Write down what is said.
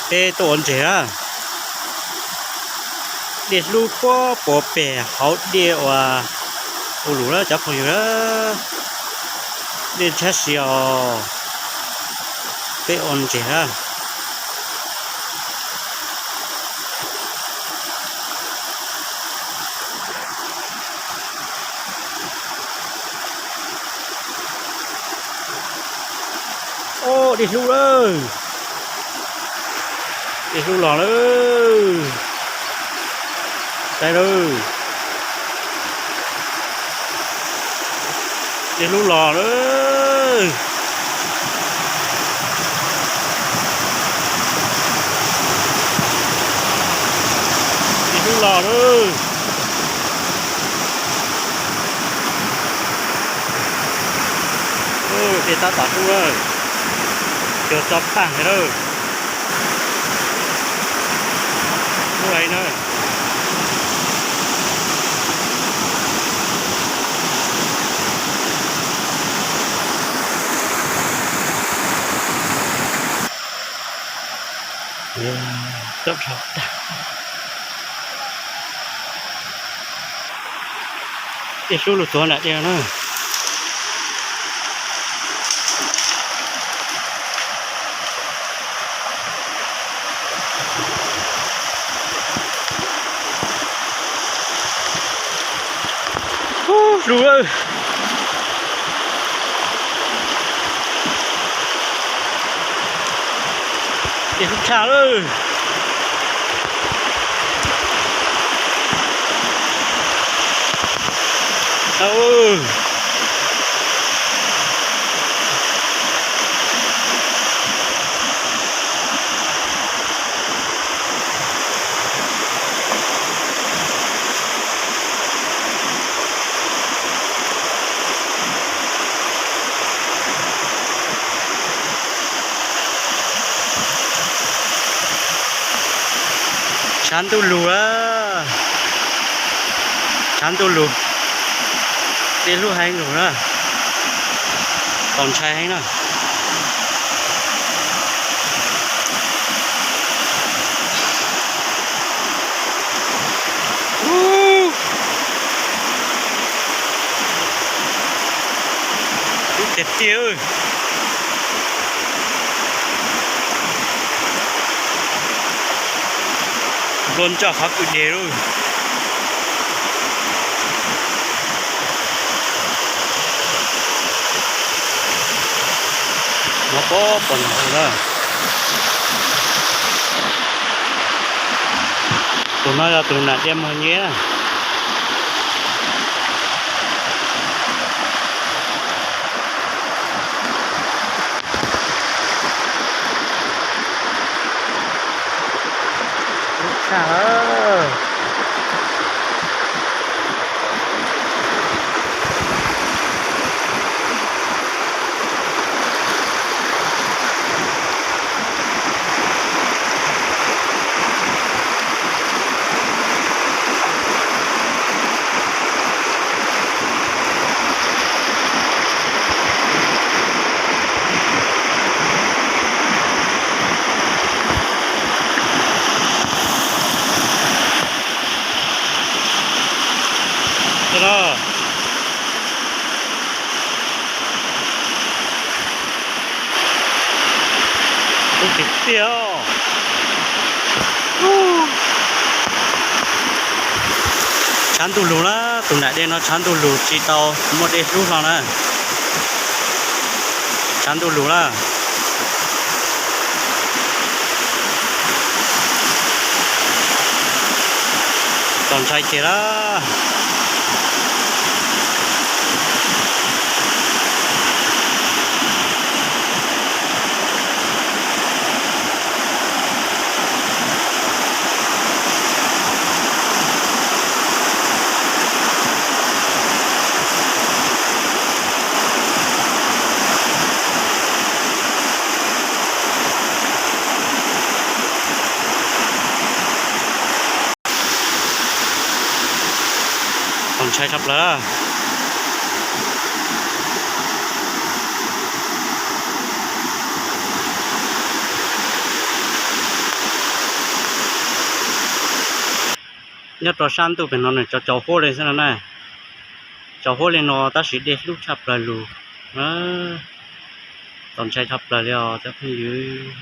Peb tuaj ua ntses na. Dej hlub puag pem hauv dej uas ua lus na cov phooj ywg na. Dej ntshab si os. Peb ua ntses na. Ob, dej hlub lawm. Dej hlub los lawm. Saib lawm. Dej hlub los lawm. Dej hlub los lawm. Dej tab tom hlub lawm. Cua tso paj heev lawm. Hlub heev na. Tsob rau tag. Dej hlub lug tuav nram dej na. Hlub lawm. Dej hlub tshaj lawm. Au. Tshav ntuj lug a, tshav ntuj lug, dej hlub heev lug na, txaus ntshai heev na. Hlub tiag tiag. Nplua ntsoj qhov kwj deg lauj. Nov pob pom nov na. Tus no yog tus nam dej muag nyiab. Tus no. Hlub tiag tiag. Tshav ntuj lug na, tus nam dej no tshav ntuj lug tsis tau muaj dej hlub hlo na. Tshav ntuj lug na. Txaus ntshai tiag lawm. Txaus ntshai tshaj plaws. Nyob rau sab ntuj pem no nws tsaus tsaus huab li xwb no na. Tsaus huab li no tab sis dej hlub tshaj plaws lug. Txaus ntshai tshaj plaws li os cov phooj ywg.